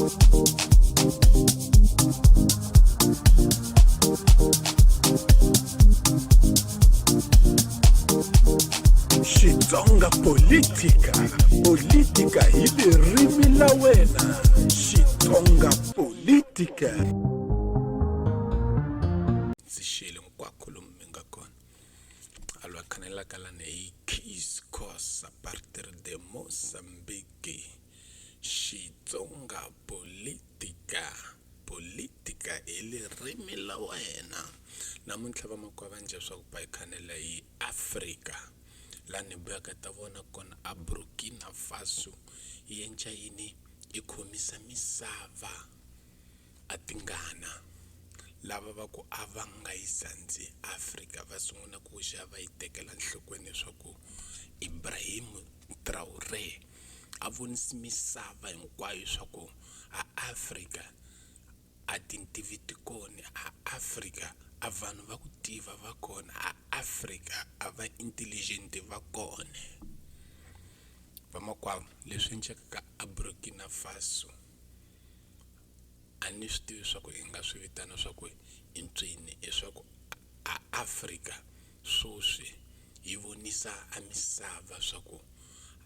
Xitsonga Politika Politika hi ririmi la wena Xitsonga Politika Ndzi xile hinkwako lomu mi nga kona a lwa khanelaka lani hi Keys Cos a partir de Mozambique Xitsonga Politika Politika hi ririmi la wena namuntlha vamakwavo va njhe swa ku ba hi khanela hi Afrika laha ni vuyaka ta vona kona a Burkina Faso yi endla yini yi khomisa misava a tingana lava va ku a va nga yi sandzi Afrika va sungula ku xa va yi tekela enhlokweni leswaku Ibrahim Traore a vonise misava hinkwayo swa ku a Afrika a tintivi ti kona a Afrika a vanhu va ku tiva va kona a Afrika a va intelligent va kona vamakwavo leswi endlekaka a Burkina Faso a ni swi tivi swa ku hi nga swi vitana swa ku i ncini i swa ku a Afrika swoswi yi vonisa a misava swa ku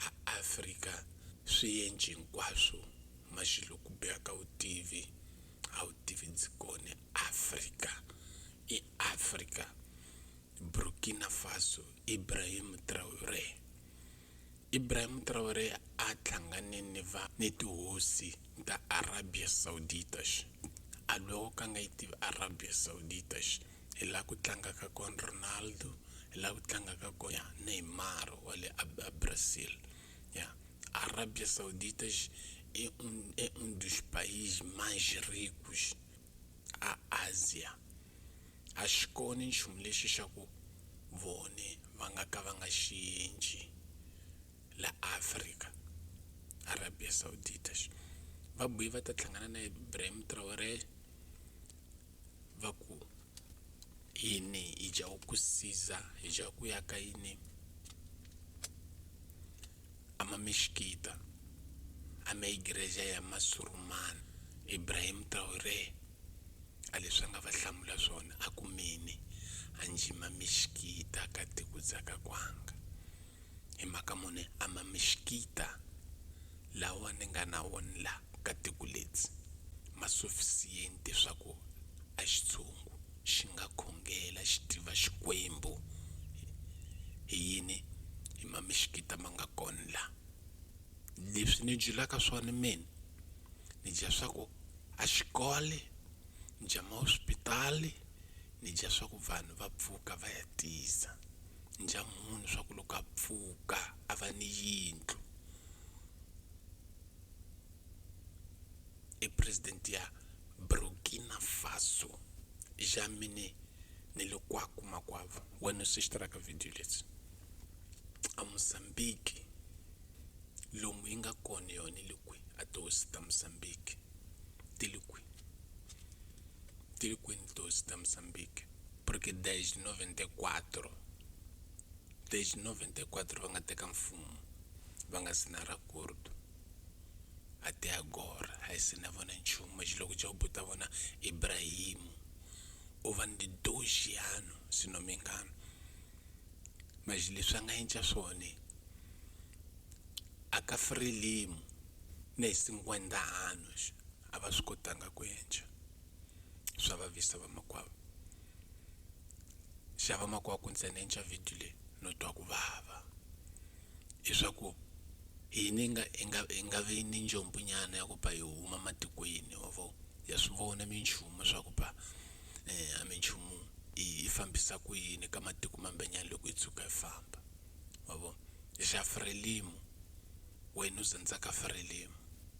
a Afrika swiendli hinkwaswo maxilo ku biha ka vutivi a vutivi byi kona Afrika i Afrika Burkina Faso Ibrahim Traore Ibrahim Traore a hlangane ni va ni tihosi ta Arabia Sauditas a loko ka nga yi tivi Arabia Sauditas hi laha ku tlangaka kona Ronaldo hi laha ku tlangaka kona Neymar wa le a Brazil ya Arabia Sauditas é um dos países mais ricos a Asia a xi kona nchumu lexi xa ku vone va nga ka va nga xi endli la Afrika Arabia Saudita va vuye va ta hlangana na Ibrahim Traore va ku yini hi dya ku siza hi dya ku ya ka yini a ma mexikita a ma igreja ya masurumana Ibrahim Traore a leswi a nga va hlamula swona a ku mini a njima mexikita ka tiko dzaka kwanga hi mhaka muni a ma mexikita lawa ni nga na wona la ka tiko ledzi ma suficiente swa ku a xitshungu xi nga khongela xi tiva Xikwembu hi yini hi ma mixikita ma nga kona la leswi ni byelaka swona mina ni dya swa ku a xikolo ni dya mahospitali ni dya swa ku vanhu va pfuka va ya tisa ni dya munhu swa ku loko a pfuka a va ni yindlu i president ya Burkina Faso Germany ni le kwaku makwavo wena swi xi video leti a Mozambique lomu yi nga kona yona yi le kwihi a tihosi ta Mozambique ti le kwihi ti le kwini tihosi ta Mozambique porque desde 94 desde 94 va nga teka mfumo va nga assinar acordo até agora a hi se na vona nchumu mas loko xa buta vona Ibrahim u va ni 12 anos se não me engano mas leswi a nga endla swona a ka Frelimo na hi 50 anos a va swi kotanga ku endla swa vavisa vamakwavo xa vamakwavo ku ntsena endla video leyi no twa ku vava i swa ku hina hi nga hi nga hi nga vi ni njombo nyana ya ku pfa hi huma matikweni wa vo ya swi vona minchumu swa ku pfa a minchumu yi fambisa ku yini ka matiko mambenyana loko hi tshuka hi famba wa vo xa Frelimo wena u zandzaka Frelimo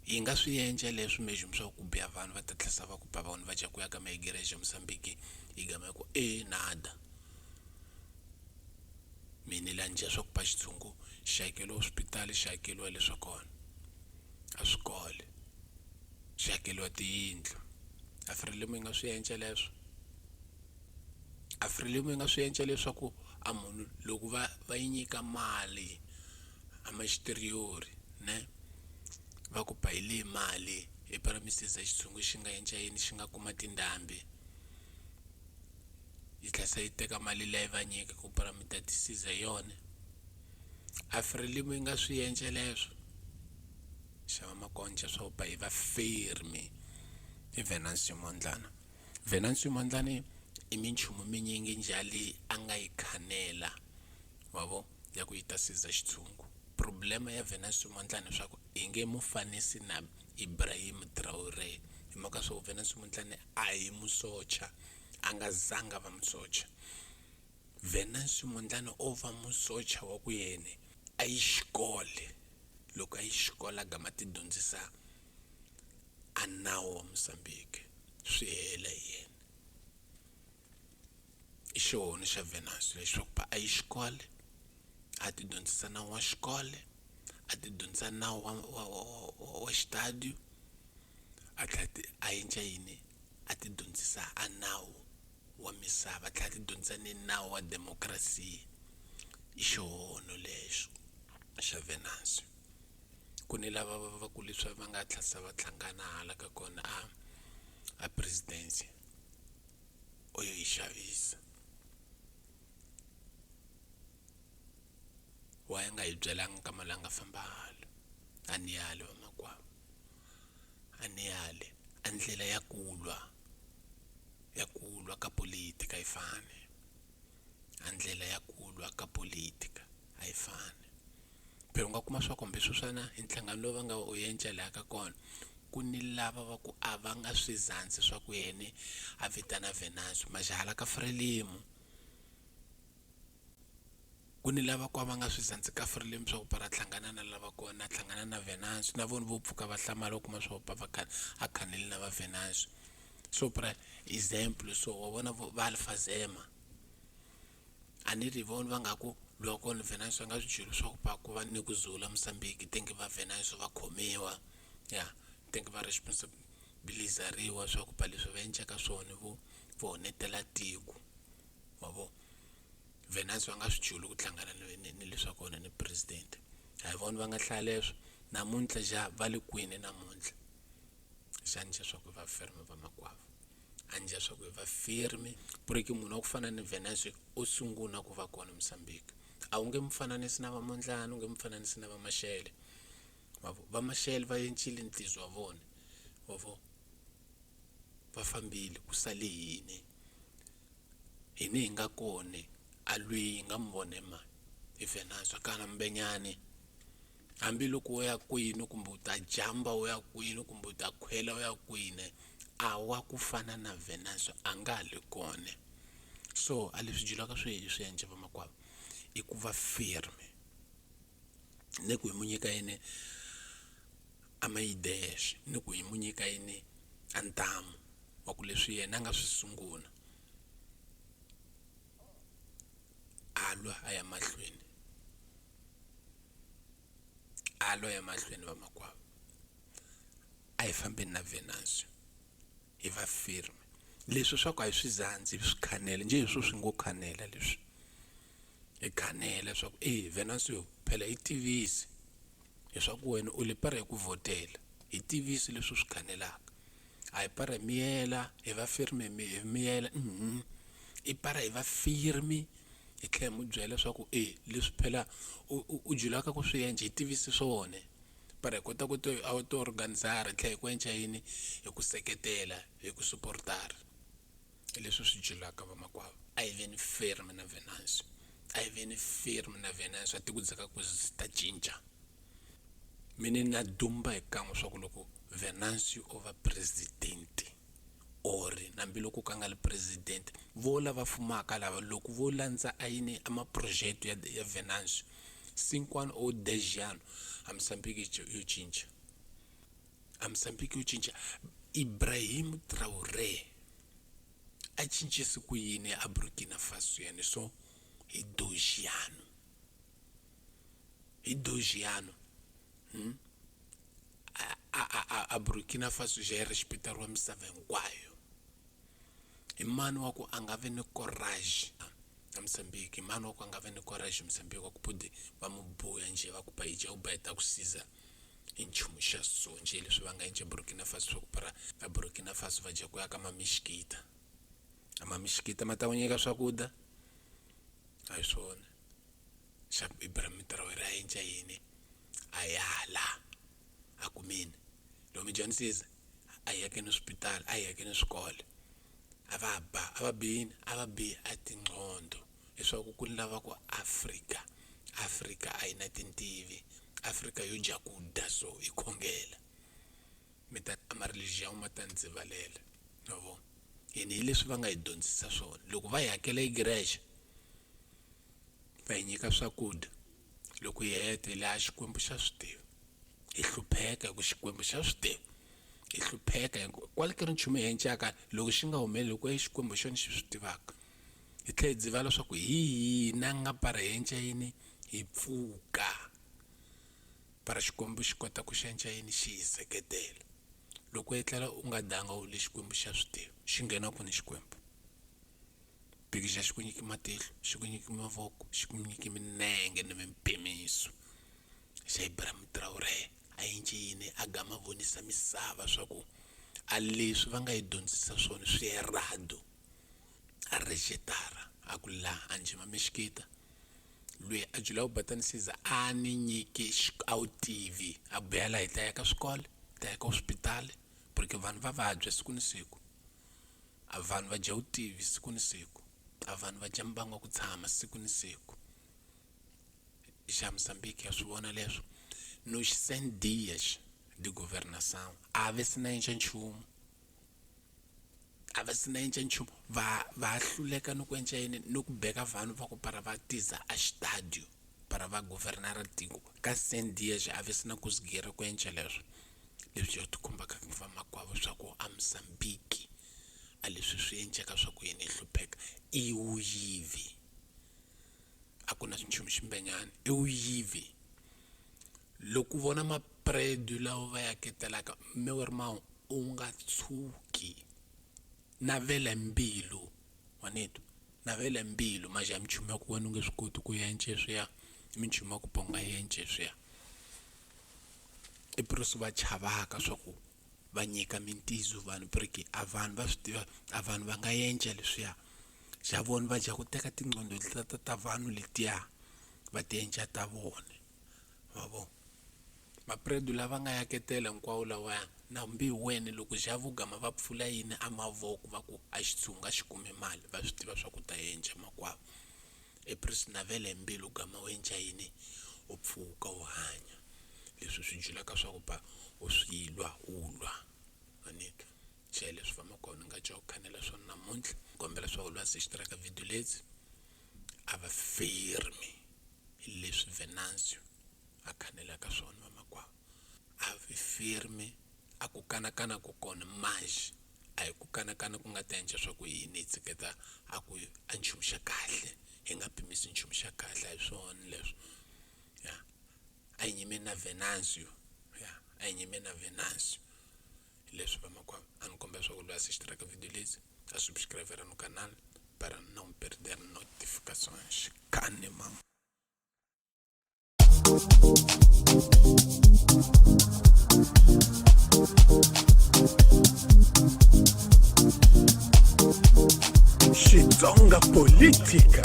yi nga swi endla leswi mejum swa ku biha vanhu va ta tlhela va ku ba vanhu va dya ku ya ka maigreja Mozambique yi gama yi ku e nada mina la ni dya swa ku ba xitshungu xi hakeriwa swipitali xi hakeriwa leswa kona a swikolo xi hakeriwa tiyindlu a Frelimo yi nga swi endla leswo a Frelimo yi nga swi endla leswaku a munhu loko va va yi nyika mali a ma xitiriyori ne va ku ba hi leyi mali. Hi para mi siza xitshungu xi nga endla yini xi nga kuma tindhambi yi tlhela yi teka mali leyi va nyika ku para mi ta tisiza hi yona a Frelimo yi nga swi endla leswo xava makonca swa ku yi va firmi i Venancio Mondlane Venancio Mondlane i minchumu minyingi njhani a nga yi khanela wa vo ya ku yi ta siza xitshungu problema ya Venancio Mondlane leswaku hi nge mu fanisi na Ibrahim Traore hi mhaka swo Venancio Mondlane a hi musocha a nga zanga va musocha Venancio Mondlane o va musocha wa ku yena a yi xikole loko a yi xikolo a gama ti dyondzisa a nawu wa Mozambique swi hela hi yena i xihono xa Venancio lexi ku a yi xikole a ti dyondzisa nawu wa xikolo a ti dyondzisa nawu wa xitadiyo a tlhela a endla yini a ti dyondzisa a nawu wa misava a tlhela a ti dyondzisa ni nawu wa democracy i xihono lexo xa Venancio ku ni lava va ku leswi va nga tlhela va hlangana hala ka kona a presidency u yo yi xavisa wa ya nga hi byelanga ka malanga famba hala a ni yali vamakwavo a ni yali a ndlela ya ku lwa ya ku lwa ka politika a yi fani a ndlela ya ku lwa ka politika a yi fani phela u nga kuma swa ku hambi sweswiwana hi nhlangano lowu va nga wu endla laha ka kona ku ni lava va ku a va nga swi zandzi swa ku yena a vitana Venancio majaha la ka Frelimo ku ni lava ku a va nga swi zandzi ka Frelimo swa ku para hlangana na lava kona a hlangana na Venancio na vona vo pfuka va hlamala u kuma swa ku va a khanele na va Venancio so pra example so wa vona va Alfazema a ni ri vona va nga ku loko ni Venancio a nga swi byeli swa ku va ku va ni ku zula Mozambique tenge va Venancio va khomiwa ya tenge va responsibilizariwa swa ku pa leswi va endlaka swona vo vo onhetela tiko wa vo Venancio a nga swi juli ku hlangana ni leswa kona ni president a hi vona va nga hlaya leswo namuntlha ja va le kwini namuntlha xana xa swa ku va firme vamakwavo a ndla swa ku hi va firme ku ri ki munhu wa ku fana ni Venancio o sungula ku va kona Mozambique a wu nge mu fananisi na va Mondlane u nge mu fananisi na va Mashele ma vo va Mashele va encile ntizo wa vona wa vo va fambile ku sale hini hini hi nga kona a lweyi hi nga mu vone mani i Venancio kana Mbenyane hambiloko wo ya kwini kumbe u ta jamba u ya kwini kumbe u ta khwela u ya kwini a wa ku fana na Venancio a nga ha li kona so a leswi julaka swi hi swi endla vamakwavo i ku va firme ni ku hi mu nyika yini a mayidexe ni ku hi mu nyika yini a ntamu wa ku leswi yena a nga swi sungula a lwa a ya mahlweni a lwa ya mahlweni vamakwavo a hi fambeni na Venancio hi va firme leswi swa ku a hi swi zandzi hi swi khanela njhe hi swo swi ngo khanela leswi hi khanela leswaku e Venancio phela hi tivisi leswaku wena u le para hi ku vhotela hi tivisi leswi u swi khanelaka a hi para hi miyela hi va firme hi miyela i para hi va firme hi tlhela hi mu byela leswaku e leswi phela u julaka ku swi endla hi tivisi swona para hi kota ku to a wu to organizara hi tlhela hi ku endla yini hi ku seketela hi ku supportara hi leswi swi julaka vamakwavo a hi veni firm na Venancio a hi veni firm na Venancio a ti ku dzaka ku ta cinca mina na dumba hi kan'we swa ku loko Venancio o va president or hambiloko ka nga li president vo lava fumaka lava loko vo landza a yini a ma-project ya Venancio cinco ano ou dez ano a Moçambique yo cinca a Moçambique yo cinca Ibrahim Traoré a cincise ku yini a Burkina Faso yani so hi dojiano hi dojiano a Burkina Faso xa yi respect-ariwa misava hinkwayo hi mani wa ku a nga vi ni courage a Mozambique hi mani wa ku a nga vi ni courage Mozambique wa ku pudi va mu buya njhe va ku ba yi dya u ba yi ta ku siza I nchumu xa so njhe leswi va nga endla Burkina Faso swa ku para va Burkina Faso va dya ku ya ka mamixikita. A mamixikita ma ta ku nyika swakudya? A hi swona. Xa Ibrahim Traore a endla yini? A yala a ku mini loko mi dyondzisa a hi akeni swipitali a hi akeni swikolo a va ba a va bi yini a va bi a tinqondo leswaku ku lava ku Afrika Afrika a yi na tintivi Afrika yo dya ku dya so yi khongela mi ta ma religion ma ta ndzi rivalela ma vo ene hi leswi va nga hi dyondzisa swona loko va hi hakela yi creche va hi nyika swakudya loko hi heta hi laha Xikwembu xa swi tiva hi hlupheka hi ku Xikwembu xa swi tiva hi hlupheka hi ku kwale ku ri nchumu hi encaka loko xi nga humeleli ku i Xikwembu hi xona xi swi tivaka hi tlhela hi dziva leswaku hi hina nga para hi enca yini hi pfuka para Xikwembu xi kota ku xi enca yini xi hi seketela loko u etlela u nga danga u le Xikwembu xa swi tiva xi nghena kwini Xikwembu. Bikisha xi ku nyiki matihlo xi ku nyiki mavoko xi ku nyiki minenge ni mimpimiso xa Ibrahim Traore a endle yini a gama vonisa misava swa ku a leswi va nga yi dyondzisa swona swi errado a rejectara a ku la a njhe mixikita lweyi a jula u batanisiza a ni nyiki a wu tivi a biha la hi ta ya ka swikolo hi ta ya ka hospitali porque vanhu va vabya siku ni siku. A vanhu va dya vutivi siku ni siku a vanhu va dya mbangu wa ku tshama siku ni siku xa Mozambique ya swi vona leswo nos 100 dias de governação a ve se na endla nchumu a va se na endla nchumu va va hluleka ni ku endla yini ni ku beka vanhu va ku para va tiza a xitadio para va governara tiko ka 100 dias a ve se na conseguir ku endla leswo. Leswi swi khumbaka vamakwavo swa ku a Mozambique a leswi swi endleka swa ku yini hi hlupheka i vuyivi a ku na nchumu ximbenyani i vuyivi loko u vona mapredu lawa va ya ketelaka meu irmão u nga tshuki navela mbilu wa ni twa navela mbilu ma ja minchumu ya ku wena u nge swi koti ku endla leswiya i minchumu ya ku pfa u nga endli leswiya. I plus va chavaka swa ku va nyika mintizo vanhu porque a vanhu va swi tiva a vanhu va nga endla leswiya xa vona va dya ku teka tinqondo letiya ta ta vanhu letiya va ti endla ta vona ma vo mapredu lava nga yaketela hinkwawo lawaya na hambi hi wena loko xa vo gama va pfula yini a mavoko va ku a xitshungu a xi kumi mali va swi tiva swa ku ta endla makwavo. April swi navela hi mbilu gama u endla yini u pfuka u hanya leswi swi julaka swa ku ba u swi lwa u lwa a ni twa se hi leswi fambaka kona nga dya ku khanela swona namuntlha kombela swa ku lwa se xitiraka video leti a va firmi hi leswi Venancio a khanelaka swona vamakwavo a vi firmi a ku kanakana ku kona manje a hi ku kanakana ku nga ta endla swa ku yini hi tshiketa a ku a nchumu xa kahle hi nga pimisi nchumu xa kahle a hi swona leswo ya a hi nyimeni na Venancio ya a hi nyimeni na Venancio hi leswi vamakwavo a ni kombela swa ku loyi a se video lezi a subscribe no canal para não perder notificações kane mama. Xitsonga Politika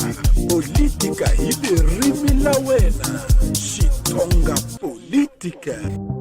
Politika hi ririmi la wena Xitsonga Politika.